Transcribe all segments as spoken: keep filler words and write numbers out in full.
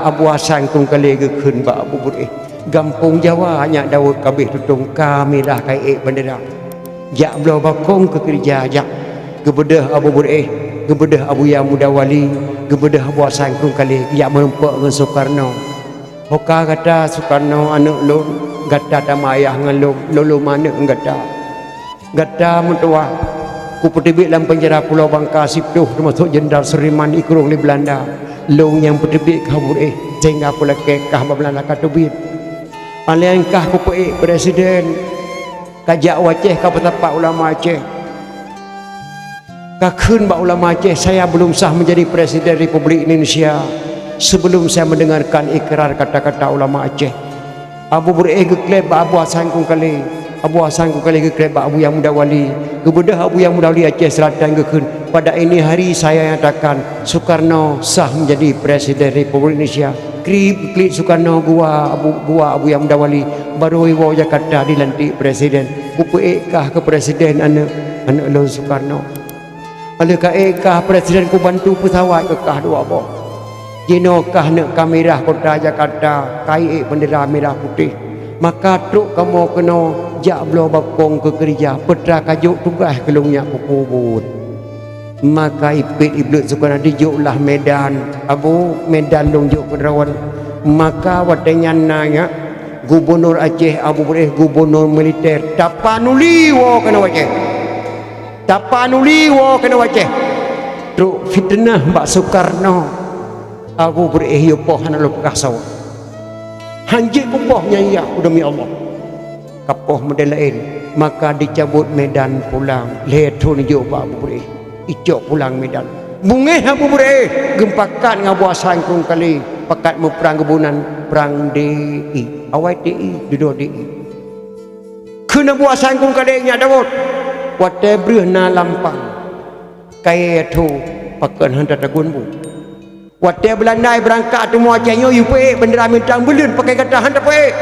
Abu Hasan Krueng Kalé geukheun bak Abu Beureueh, gampông Jawa nyak Daud ka abéh tutông, ka mirah ka ék beundera. Jak bloe bakong keu keureuja jak. Geubeudôh Abu Beureueh, geubeudôh Abuya Muda Wali, geubeudôh Abu Hasan Krueng Kalé geujak meurumpok ngon Sukarno. Ho ka gata Sukarno aneuëk lôn, gata tamah ayah ngon lôn, lôn lôn aneuëk ngon gata. Gata meutuwah, kupeuteubiet lam peunjara Pulo Bangka siploh teumasok Jenderal Sudirman ikurong lé Beulanda. Lôn nyang peuteubiet kah Abu Beureueh, sehingga peulakée kah bak Beulanda ka teubiet. Alèh nyan kah kupeuék presiden, ka jak u Aceh ka peusapat ulama Aceh. Ka kheun bak ulama Aceh, "Saya belum sah menjadi presiden Republik Indonesia sebelum saya mendengarkan ikrar kata-kata ulama Aceh." Abu Beureueh geukleb bak Abu Hasan Krueng Kalé. Abu Hasan Krueng Kalé geukleb bak Abuya Muda Wali. Geubeudôh Abuya Muda Wali Aceh Selatan geukheun, "Pada ini hari saya nyatakan Sukarno sah menjadi presiden Republik Indonesia." Krieb klik Sukarno geuwa Abu, geuwa Abuya Muda Wali, barô iwoe Jakarta dilantik presiden. Kupeuék kah keu presiden aneuëk, aneuëk lôn Sukarno. Alèh ka ék kah presiden kubantu peusawat keu kah dua boh. Jinoe kah neuk ka mirah kota Jakarta, ka ék beundera mirah putéh. Maka trok kamoe keunoe jak bloe bakong keu keureuja, peutra ka jok tugaih keu lôn nyak kupeubuet. Maka ipét ibleuet Sukarno dijok lah Medan. Abu, Medan lôn jok keu droen. Maka watée nyan na nyak gubunur Aceh Abu Beureueh gubunur militer. Tapanuli woe keunoe Aceh. Tapanuli woe keunoe Aceh. Trok fiteunah bak Sukarno. Abu Beureueh yue poh hana lôn peugah sawa. Hanjeuet kupoh nyan yah, demi Allah. Kapoh meudeh laén, maka dicabot Medan pulang. Lhée thon jok bak Abu Beureueh, icok pulang Medan. Beungéh Abu Beureueh, geupakat ngon Abu Hasan Krueng Kalé, pakat meuprang geuboh nan prang D I. Awai T I, dudoe D I. Kheun Abu Hasan Krueng Kalé nyak Daud, watée breuh na lampang, kayée tho pakon hana tagun bu. Watée Beulanda beurangkat teumô Aceh nyoe, yue peuék beundera bintang buleuen, pakon gata hana tapeuék.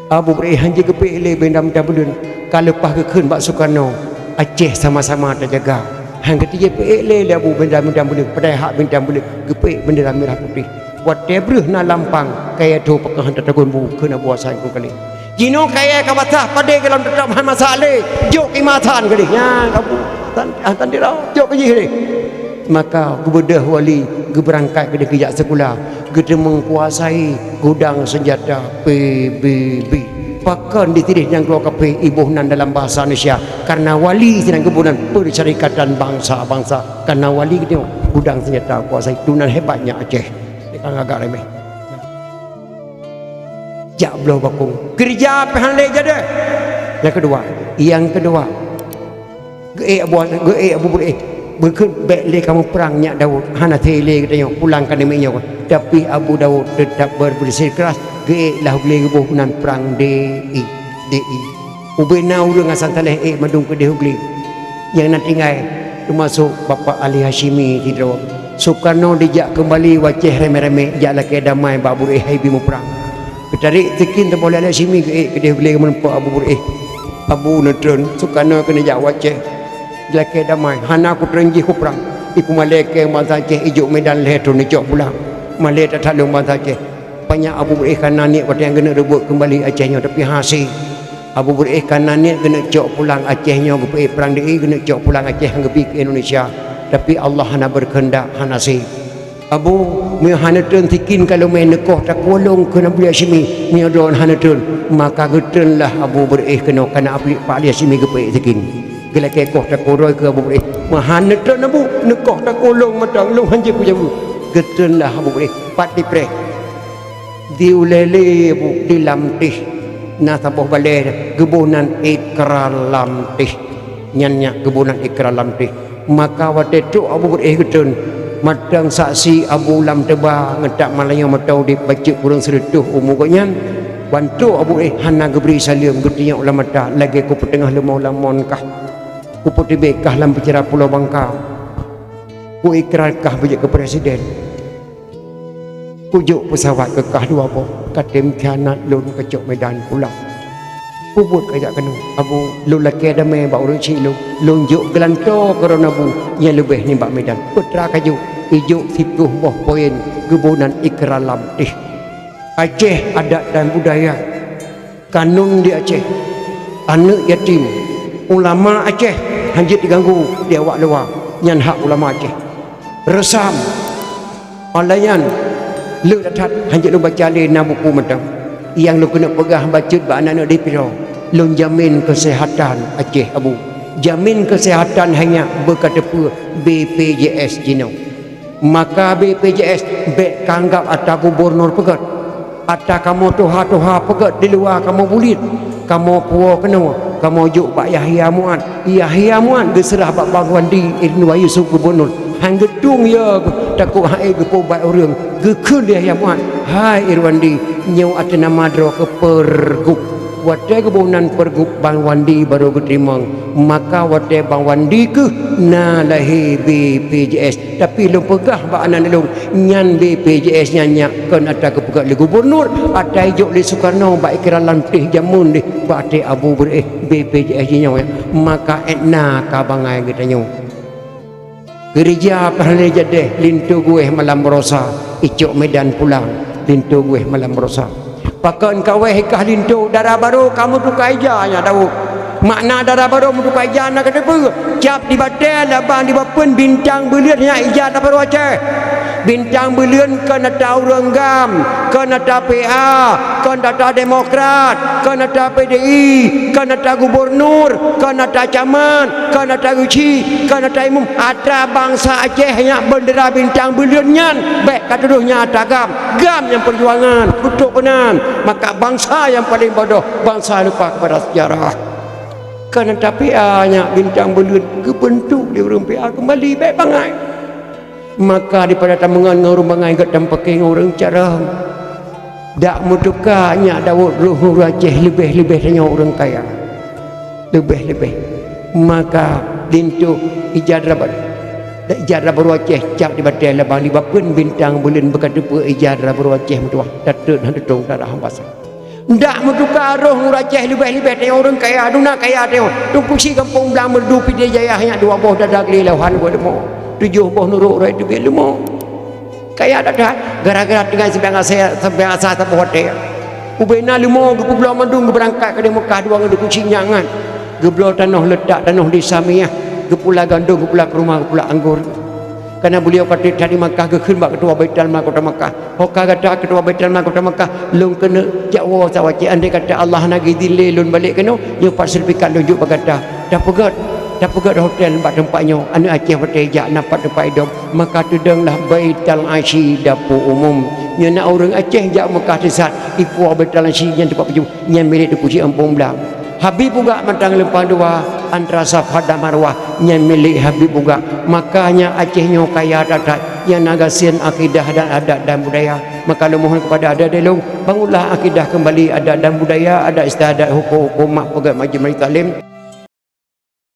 Abu Beureueh hanjeuet geupeuék lé beundera bintang buleuen, ka leupah geukheun bak Sukarno, Aceh sama-sama tajaga. Han geutijép peuék lé, lé Abu beundera bintang buleuen, padahai hak bintang buleuen geupeuék beundera mirah putéh. Watée breuh na lampang, kayée tho pakon hana tagun bu, kheun Abu Hasan Krueng Kalé. Jinoe kayée ka basah, padé gohlom teutap hana masak lé, jok keu Imam Hasan keudeh. Nyan Abu Hasan, Hasan Tiro, jok keu jih keudeh. Maka geubeudôh wali geubeurangkat keudeh geujak sikula, geuteumeukuasai gudang seunjata P B B. Pakon di sideh nyang keuluwa kaphé iboh nan dalam bahasa Indonesia, karena wali sinan geuboh nan Perserikatan Bangsa-Bangsa. Karena wali geutanyoe gudang seunjata kuasai, tunan hebatnya Aceh. Ka agak remeh. Jak bloe bakong. Keureuja pih hana lé jadi. Nyang keudua, nyang keudua, geuék Abu, geuék Abu Beureueh. Beukheun bék lé kamoe prang nyak Daud. Hana siré lé geutanyoe pulang keu namiet nyoe. Tapi Abu Daud teutap beubisikeras, geuék lah glé geuboh nan prang D I, D I. Ubé na ureuëng Hasan Saleh ék mandum keudeh u glé. Nyang na tinggai, teumasok Bapak Ali Hasyimi sidroe. Sukarno dijak keumbali u Aceh ramé-ramé, jak lakée damai bak Abu Beureueh hai bi muprang. Geutarek sikin teuboh lé Ali Hasyimi geuék keudeh u glé meurumpok Abu Beureueh. Abu neutreun, Sukarno keuneuk jak u Aceh. Lakée damai, hana kutreun jih kuprang. Ipeumalée kée bansa Aceh, ijok Medan lhée thon icok pulang. Malée that-that lôn bansa Aceh. Pajan Abu Beureueh ka na niet watée nyan geuneuk reubot keumbali Aceh nyoe, tapi hase. Abu Beureueh ka na niet geuneuk cok pulang Aceh nyoe, geupeuék prang D I, geuneuk cok pulang Aceh han geubi keu Indonesia. Tapi Allah hana beukeuheundak, hana se. Abu, meunyoe hana treun sikin ka lôn mé neukoh takulong keu Abu Hasyimi, meunyoe droen hana treun, maka geutreun lah Abu Beureueh keunoe, kana Abu Pak Ali Hasyimi geupeuék sikin. Geulakée koh takuroi keu Abu Beureueh. Meuhan neutreun Abu, neukoh takulong mantong, lôn hanjeuet kujaweub. Geutreun lah Abu Beureueh, pat dipreh. Di ulée lé Abu, di Lamteh, na saboh balée geuboh nan Ikrar Lamteh. Nyan nyak geuboh nan Ikrar Lamteh. Maka watée trok Abu Beureueh geutreun, mantong saksi Abu lam teuba ngon that malayeue mata udeb bacut kureueng sireutôh umu gobnyan, ban trok Abu Beureueh hana geubri saleuem, geutunyok lam mata lagée kupeuteungoh leumo lam mon kah. Kupeuteubiet kah lam peucara Pulo Bangka. Kuikrar kah beujeuet keu presiden. Kujok peusawat keu kah dua boh, katem khianat lôn keucok Medan pulang. Kubuet kajak keunoe, Abu, lôn lakée damé bak ureuëng chik lôn, lôn jok geulantoe keu droen Abu nyang leubeh nibak Medan. Peutra kajok. Ijok siplôh boh poin geuboh nan ikra lam teh. Aceh, adat dan budaya. Kanun di Aceh. Aneuk yatim. Ulama Aceh hanjeuet diganggu di awak luwa. Nyan hak ulama Aceh. Reusam. Óh lheueh nyan, le that-that hanjeuet lôn baca lé na buku mantong. Nyang lôn keuneuk peugah bacut bak aneuk-aneuk di Pidie, lôn jamin keuseuhatan Aceh Abu. Jamin keuseuhatan hai nyak beuka teupeue B P J S jinoe. Maka B P J S bék ka anggab atra gubunur peugét. Atra kamoe tuha-tuha peugét di luwa kamoe buliet, kamoe puwoe keunoe, kamoe jok bak Yahya Mu'ad. Yahya Mu'ad geuseurah bak Bang Wandi Irwan Yusuf gubunur. Han geutung ya takot hai geupeubat ureuëng. Geukheun Yahya Mu'ad, "Hai Irwandi, nyoe ateueh nama droe keu pergub." Watée geuboh nan pergub Bang Wandi barô geuteurimong. Maka watée Bang Wandi kheueh na lahé B P J S. Tapi lôn peugah bak aneuk lôn, nyan B P J S nyan nyak kon atra geupeugah lé gubunur, atra ijok lé Sukarno bak ikra lam teh jameun deh bak até Abu Beureueh B P J S jinoe nyan. Maka étna ka bangai geutanyoe. Geureuja peuhana jadeh linto guéh malam barosa, icok Medan pulang linto guéh malam barosa. Pakon kawéh kah linto dara barô ka meutuka ija nyak Daud. Makna dara barô meutuka ija na kateupeue? Cap di batée labang di bapeuen bintang buleuen nyak ija dara barô Aceh. Bintang buleuen kon atra ureuëng GAM, kon atra P A, kon atra Demokrat, kon atra P D I, kon atra gubunur, kon atra camat, kon atra geuchik, kon atra imum, atra bansa Aceh nyak bendera bintang buleuen nyan, bék ka tudoh nyan atra GAM. GAM nyang peujuangan, beutôi keunan. Maka bansa nyang paleng bodoh, bansa lupa kepada sejarah. Kon atra P A nyak bintang buleuen geubeuntuk lé ureuëng P A keumbali, bék bangai. Maka daripada tameungon ngon ureuëng bangai gét tameupakè ngon ureuëng carông. Dak meutuka nyak Daud roh ureuëng Aceh leubeh-leubeh tanyoe ureuëng kaya. Leubeh-leubeh. Maka linto ija dara barô, ija dara barô Aceh cap di batée labang di bapeuen bintang buleuen beuka teupeue ija dara barô Aceh meutuwah. Tateut hana tutông darah basa. Ndak meutuka roh ureuëng Aceh leubeh-leubeh tanyoe ureuëng kaya, duna kaya tanyoe. Teungku Chik Gampông Blang Meureudu Pidie Jaya nyak dua boh dada glé lawan buet leumo. Tujoh boh nurok rot teubiet leumo. Kaya that-that, gara-gara tinggai sibiang asai, sibiang asai saboh watée. Ubena leumo geupeubloe mandum geubeurangkat keudeh Meukah dua ngon Teungku Chik nyak nyan. Geubloe tanoh leutak tanoh di Samiah, geupula gandom, geupula keuruma, geupula anggor. Karena beliau ka trép that di Makkah geukheun bak keutua Baitul Mal kota Makkah, "Ho ka gata keutua Baitul Mal kota Makkah, lôn keuneuk jak woe sawacie. Andai kata Allah na gideungon lé lôn balek keunoe, nyoe pat sertifikat lôn jok bak gata. Tapeugét, tapeugét hotel bak teumpat nyoe, aneuk Aceh watée jak na pat teumpat idong." Maka teudong lah Baitul Asyi dapur umum. Nyoe na ureuëng Aceh jak Makkah teusat, ipuwoe Baitul Asyi nyan teumpat peujeuet, nyan milék Teungku Chik Gampông Blang. Habib Bugak mantong leumpang dua, antara Safa dan Marwah, nyan milék Habib Bugak. Makanya Aceh nyoe kaya that-that, nyang na gasien akidah dan adat dan budaya. Maka lôn mohon kepada adat-adat lôn, bangunlah akidah kembali, adat dan budaya, adat istiadat, hukum-hukum, mak peugét, majlis-majlis taklim.